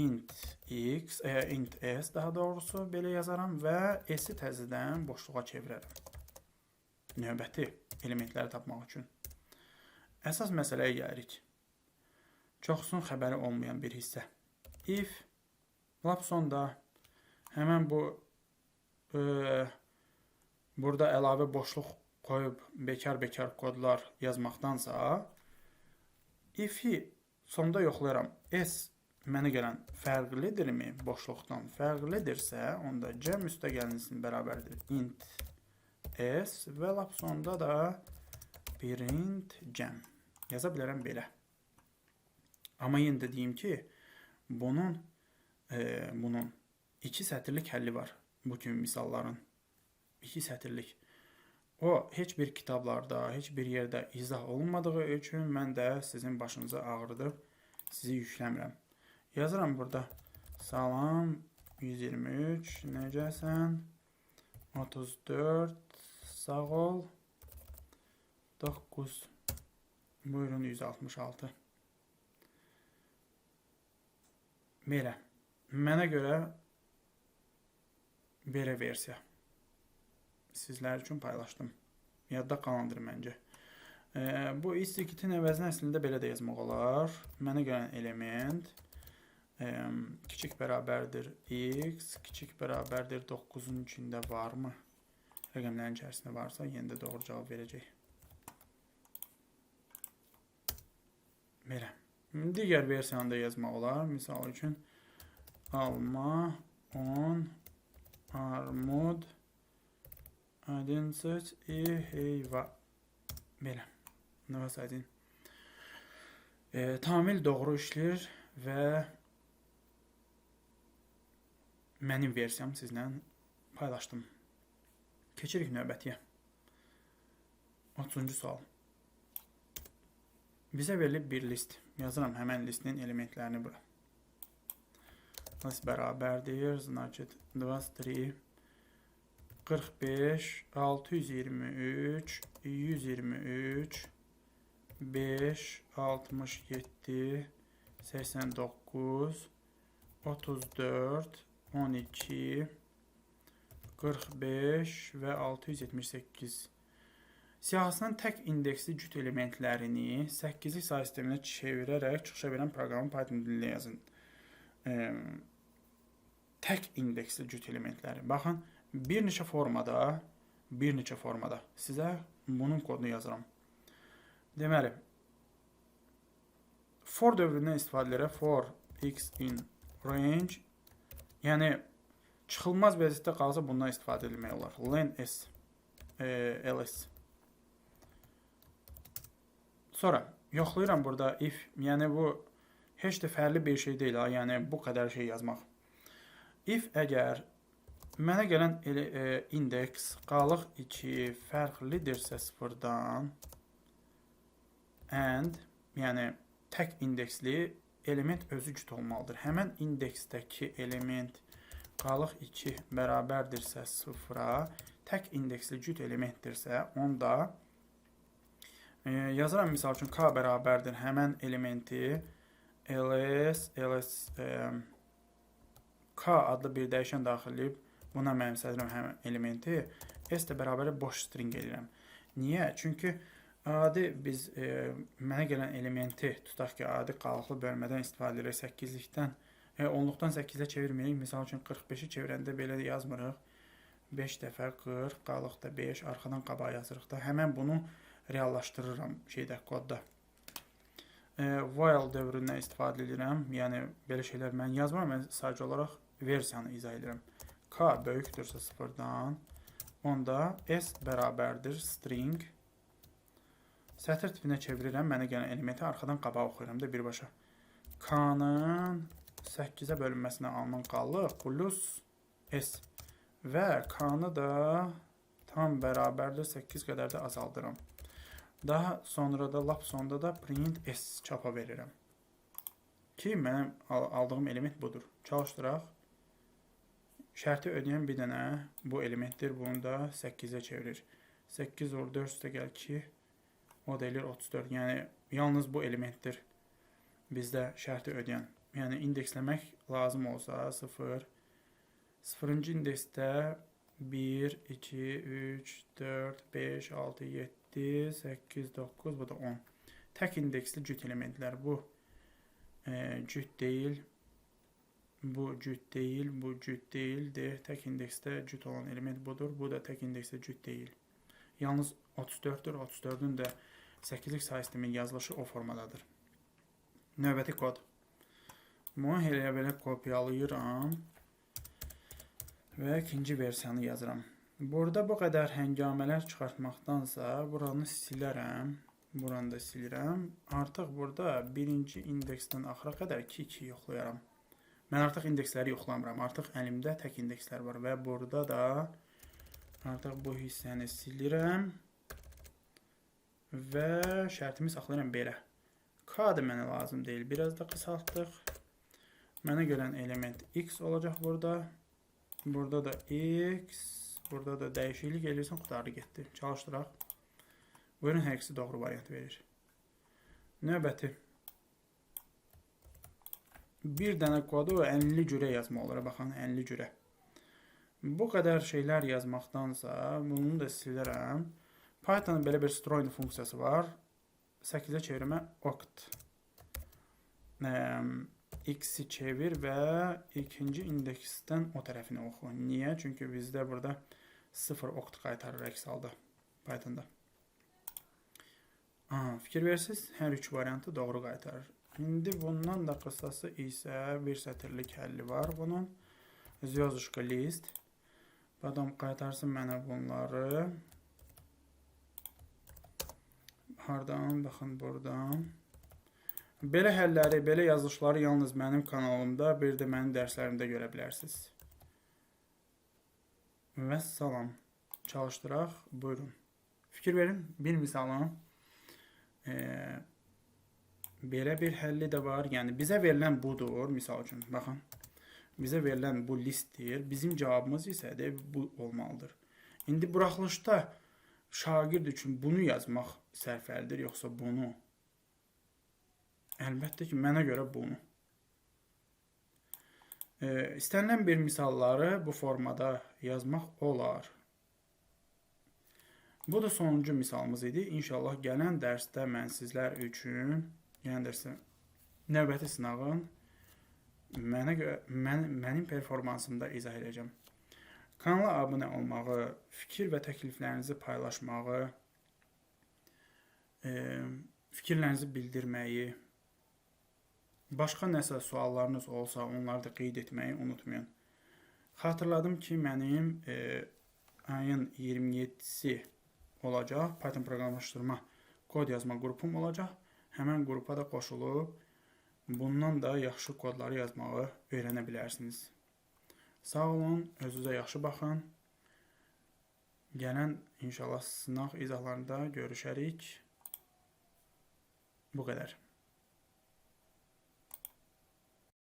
Int x, int s daha doğrusu belə yazaram və s-i təzədən boşluğa çevirərəm. Növbəti elementləri tapmaq üçün. Əsas məsələyə gəlirik. Çoxsunun xəbəri olmayan bir hissə. If lap sonda həmən bu burada əlavə boşluq qoyub bekar-bekar kodlar yazmaqdansa if-i sonda yoxlayıram. S mənə gələn fərqlidirmi boşluqdan? Fərqlidirsə, onda cəm üstə gəlinsin bərabərdir int s və lap sonda da print cəm. Yaza bilərəm belə. Amma yenə də deyim ki, bunun 2 sətirlik həlli var. Bu kimi misalların. 2 sətirlik. O, heç bir kitablarda, heç bir yerdə izah olunmadığı üçün mən də sizin başınızı ağrıdıb sizi yükləmirəm. Yazıram burada. Salam, 123, necəsən? 34, sağ ol, 9, buyurun 166. Belə. Mənə görə belə versiya sizlər üçün paylaşdım. Yadda qalandır məncə. Bu isdigitin əvəzinə əslində belə də yazmaq olar. Mənə gələn element kiçik bərabərdir x, kiçik bərabərdir 9-un içində varmı? Rəqəmlərin içərisində varsa, yenə də doğru cavab verəcək. Belə. Digər versiyanı da yazmaq olar. Misal üçün, alma, 10, armud, 11 i heyva. Belə. 21. Tamamilə doğru işləyir və mənim versiyam sizlə paylaşdım. Keçirik növbətiyə. 30-cu sual. Bizə verilib bir list. Yazıram həmən listinin elementlərini bura. List bərabərdir. Значит, 23, 45, 623, 123, 5, 67, 89, 34, 12, 45 və 678. Siyahısının tək indeksli cüt elementlərini 8-lik sayı sisteminə çevirərək çıxışa verən proqramı Python dilində yazın. Tək indeksli cüt elementləri. Baxın, bir neçə formada sizə bunun kodunu yazıram. Deməli, for dövründən istifadə edərək for x in range, yəni çıxılmaz vəziyyətdə qalsa bundan istifadə edilmək olar. Len s, ls. Sonra yoxlayıram burada if, yəni bu heç də fərqli bir şey deyil, ha, yəni bu qədər şey yazmaq. If əgər mənə gələn indeks qalıq 2 fərqlidirsə sıfırdan and, yəni tək indeksli element özü cüt olmalıdır. Həmən indeksdəki element qalıq 2 bərabərdirsə sıfıra, tək indeksli cüt elementdirsə, onda yazıram misal üçün k bərabərdir həmən elementi ls, ls k adlı bir dəyişən daxil edib, buna mənimsədirəm həmən elementi, s də bərabər boş string eləyirəm. Niyə? Çünki adi biz mənə gələn elementi tutaq ki, adi qalıqlı bölmədən istifadə edirik 8-likdən, 10-luqdan 8-ə çevirmirik. Misal üçün 45-i çevirəndə belə də yazmırıq. 5 dəfə 40, qalıqda 5, arxadan qabağa yazırıq da. Həmən bunu reallaşdırıram şeydə, kodda. While dövründən istifadə edirəm. Yəni belə şeylər mən yazmıram, mən sadəcə olaraq versiyanı izah edirəm. K böyükdürsə sıfırdan, onda S bərabərdir string. Sətir tipinə çevirirəm, mənə gələn elementi arxadan qabağa oxuyuram da birbaşa. K-nın 8-ə bölünməsinə alınan qalıq plus S və K-nı da tam bərabərdir 8 qədər də azaldıram. Daha sonra da lap sonda da print S çapa verirəm. Ki, mənim aldığım element budur. Çalışdıraq. Şərti ödəyən bir dənə bu elementdir. Bunu da 8-ə çevirir. 8 or 4 üstə gəl 2. O da eləyir 34. Yəni, yalnız bu elementdir bizdə şərti ödəyən. Yəni, indeksləmək lazım olsa 0. 0-cı indeksdə 1, 2, 3, 4, 5, 6, 7, 8, 9, bu da 10. Tək indeksli cüt elementlər. Bu cüt deyil, bu cüt deyil, bu cüt deyildir. Tək indeksdə cüt olan element budur. Bu da tək indeksdə cüt deyil. Yalnız 34-dür. 34-ün də 8-lik sayı sistemin yazılışı o formadadır. Növbəti kod. Bunu elə belə kopyalayıram və ikinci versiyanı yazıram. Burada bu qədər həngamələr çıxartmaqdansa buranı silərəm. Buranı da silirəm. Artıq burada birinci indeksdən axıra qədər 2-2 yoxlayaram. Mən artıq indeksləri yoxlamıram. Artıq əlimdə tək indekslər var və burada da artıq bu hissəni silirəm və şərtimi saxlayıram belə. K da mənə lazım deyil. Biraz da qısaltdıq. Mənə gələn element X olacaq burada. Burada da X. Burada da dəyişiklik eləyirsən, qutardı getdi. Çalışdıraq. Buyurun, hər ikisi doğru variant verir. Növbəti. Bir dənə kodu ənli cürə yazmaq olar. Baxın, ənli cürə. Bu qədər şeylər yazmaqdansa, bunu da silərəm. Python'ın belə bir stroyni funksiyası var. 8-ə çevirmə oct. X-i çevir və ikinci indeksdən o tərəfini oxu. Niyə? Çünki bizdə burada 0 oct qaytarır əks halda Python'da. Aha, fikir versiniz, hər üç variantı doğru qaytarır. İndi bundan da qısası isə bir sətirlik həlli var bunun. Звездочка list. Potom qaytarsın mənə bunları. Hardan? Baxın buradan. Belə həlləri, belə yazılışları yalnız mənim kanalımda, bir də mənim dərslərimdə görə bilərsiniz. Vəssalam. Çalışdıraq. Buyurun. Fikir verin. Bir misalın belə bir həlli də var. Yəni bizə verilən budur. Misal üçün, baxın. Bizə verilən bu listdir. Bizim cavabımız isə də bu olmalıdır. İndi buraxılışda şagird üçün bunu yazmaq sərfəlidir, yoxsa bunu? Əlbəttə ki, mənə görə bunu. İstənilən bir misalları bu formada yazmaq olar. Bu da sonuncu misalımız idi. İnşallah gələn dərsdə mən sizlər üçün, gələn dərsdə növbəti sınağın mənə görə mənim performansımda izah edəcəm. Kanala abunə olmağı, fikir və təkliflərinizi paylaşmağı, fikirlərinizi bildirməyi, başqa nəsə suallarınız olsa onları da qeyd etməyi unutmayın. Xatırladım ki, mənim ayın 27-si olacaq. Python proqramlaşdırma kod yazma qrupum olacaq. Həmən qrupa da qoşulub bundan da yaxşı kodları yazmağı öyrənə bilərsiniz. Sağ olun, özünüzə yaxşı baxın. Gələn inşallah sınaq izahlarında görüşərik. Bu qədər.